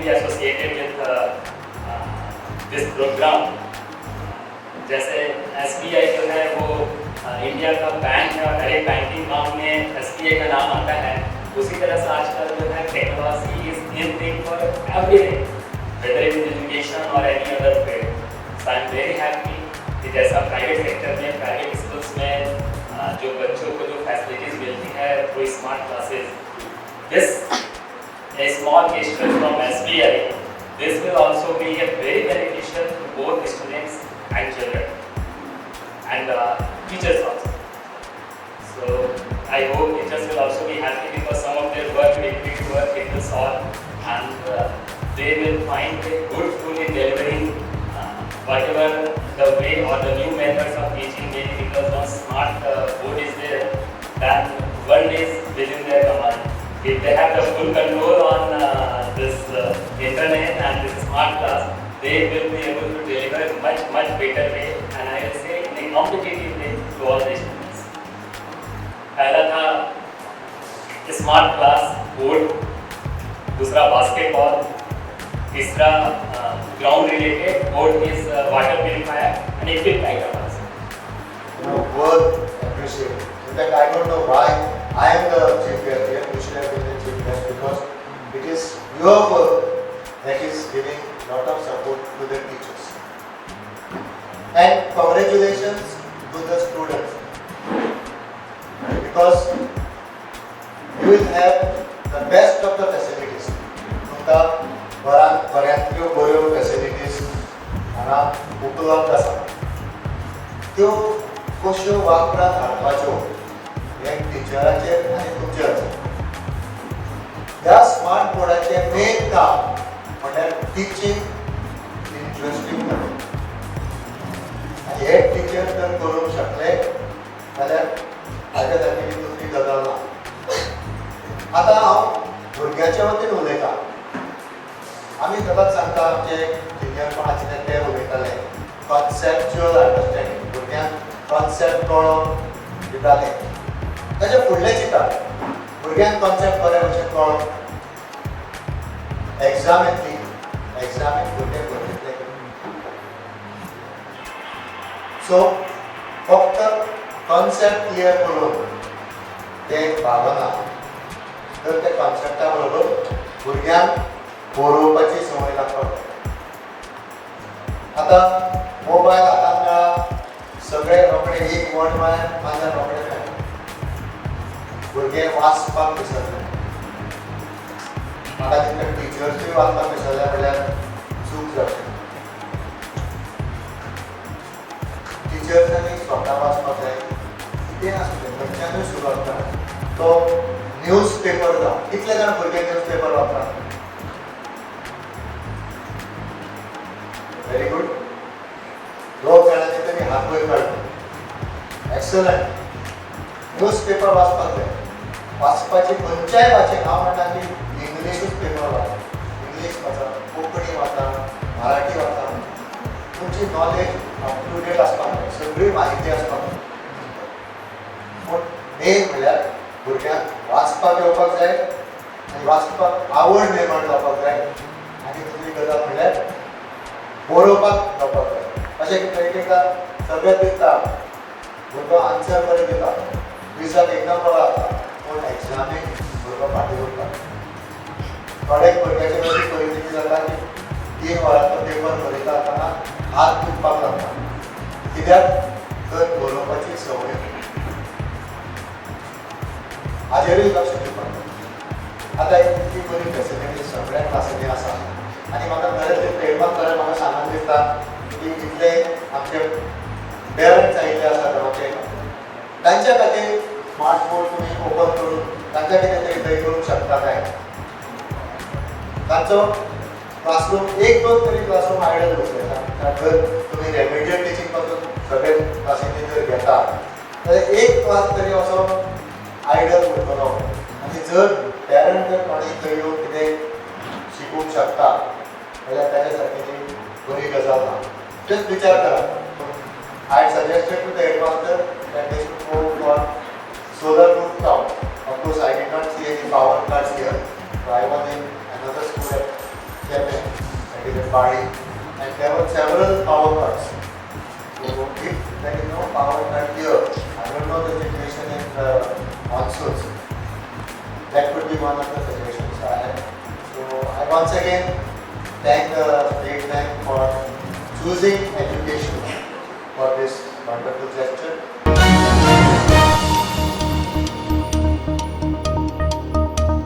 be associated with this program. जैसे SBI जो है वो इंडिया का बैंक है और हर एक बैंकिंग काम में एसबीआई का नाम आता है। उसी तरह से आजकल जो है technology is in thing for everything, whether it is education or any other field. So I am very happy कि जैसा प्राइवेट सेक्टर में, प्राइवेट स्कूल्स में जो बच्चों को जो फैसिलिटीज़ मिलती है वो smart classes, this a small gesture from SBI, this will also be a very beneficial to both students and children and teachers also. So I hope teachers will also be happy because some of their work, repetitive work, it will solve and they will find a good tool in delivering whatever the way or the new methods of teaching, maybe because once smart board is there, then world is within their command. If they have the full control on this internet and this smart class, they will be able to deliver much, much better way and I will say in a competitive way to all the students. पहला था smart class board, दूसरा basketball, तीसरा ground related, fourth is water purifier and equip item also. Worth appreciating. In fact, I don't know why I am the chief guest here. You should have been the chief guest because it is your work that is giving lot of support to the teachers. And congratulations to the students because you will have the best of the facilities. तुमकां बऱ्यान बऱ्यांतल्यो बऱ्यो facilities हांगा उपलब्ध आसा. त्यो कश्यो वापरांत हाडपाच्यो हें टिचराचेर आनी तुमचेर आसा. ह्या स्मार्ट बोर्डाचें मेन काम म्हणल्यार टिचींग इंट्रस्टींग करप आनी हे टिचर जर करूंक शकले जाल्यार हाज्या सारकी दुसरी गजाल ना. आतां हांव भुरग्याच्या वतीन उलयतां. आमी सदांच सांगता, आमचे सिनियर कोण आशिल्ले ते उलयताले, कॉन्सेप्च्युअल अंडरस्टँडींग. भुरग्यांक कॉन्सेप्ट कळोन दिताले. ताच्या फुडलें चिंता, भुरग्यांक कॉन्सेप्ट बरे भशेन कळ्ळो, एग्जाम येतली, एग्जामीक भुरगे बरयतले. सो फक्त कॉन्सेप्ट क्लियर करून ते भागना, तर त्या कॉन्सेप्टा बरोबर भुरग्यांक बरोवपाची संवय लागपाक जाय. आतां मोबायल हातान मेळ्ळा, सगळे रोखडे एक वर्ड मारल्यार मारल्यार रोखडे मेळटा. भुरगे वाचपाक विसरले. म्हाका दिसता टिचर्सूय वाचपाक विसरले म्हणल्यार चूक जातली. टिचर्सांनी स्वता वाचपाक जाय. कितें आसूं तें, खंयच्यानूय सुरवात करा. तो न्यूज पेपर जावं. कितले जाण भुरगे न्यूज पेपर वापरात? व्हेरी गुड, दोग जाणांनी तरी हात वयर काडलो. एक्सलंट. न्यूज पेपर वाचपाक जाय. वाचपाची खंयच्याय भाशेन. हांव म्हणटा की इंग्लिशूच पेपर वाचा, इंग्लीश वाचा, कोंकणी वाचा, मराठी वाचा. तुमची नॉलेज अप टू डेट आसपाक जाय, सगळी म्हायती आसपाक जाय. पूण मेन म्हणल्यार भुरग्यांक वाचपाक येवपाक जाय आनी वाचपाक आवड निर्माण जावपाक जाय आनी दुसरी गजाल म्हणल्यार बरोवपाक जावपाक जाय. अशें कितें एक एकदां सगळें दिसता, भुरगो आन्सर बरें दिता, क्विजाक एकदम बरो जाता, पूण एग्जामीक भुरगो फाटीं उरता. थोड्या भुरग्याची अशी परिस्थिती जाता की 3 वरांचो पेपर बरयता आसतना हात दुखपाक लागता. कित्याक तर बरोवपाची संवय. हाजेरूय लक्ष दिवपाक जाय. आतां इतकी बरी फॅसिलिटी सगळ्या क्लासींनी आसा आनी म्हाका खरेंच प्रेरणाक खरें म्हाका सांगून दिसता की इतले आमचे पेरंट्स आयिल्ले आसा गांवचे, तांच्या खातीर स्मार्ट बोर्ड तुमी ओपन करून तांकां कितें तरी थंय करूंक शकता काय? तांचो क्लासरूम, एक दोन तरी क्लासरूम आयडल बसयता. जर तुमी रेमिडियल टिचींग पासून सगळे क्लासींनी जर घेता जाल्यार एक क्लास तरी असो आयडल उरतलो आनी जर पेरंट जर कोणूय थंय येवन कितें शिकूंक शकता जाल्यार ताच्या सारकी बरी गजाल ना. जस्ट विचार करा. I suggested to the headmaster that they should go for solar rooftop. Of course, I did not see any power cuts here. So I was in another school at Bali, and there were several power cuts. So if there is no power cut here, I don't know the situation in the monsoons. That could be one of the suggestions I have. So I once again thank the State Bank for choosing education for this wonderful gesture.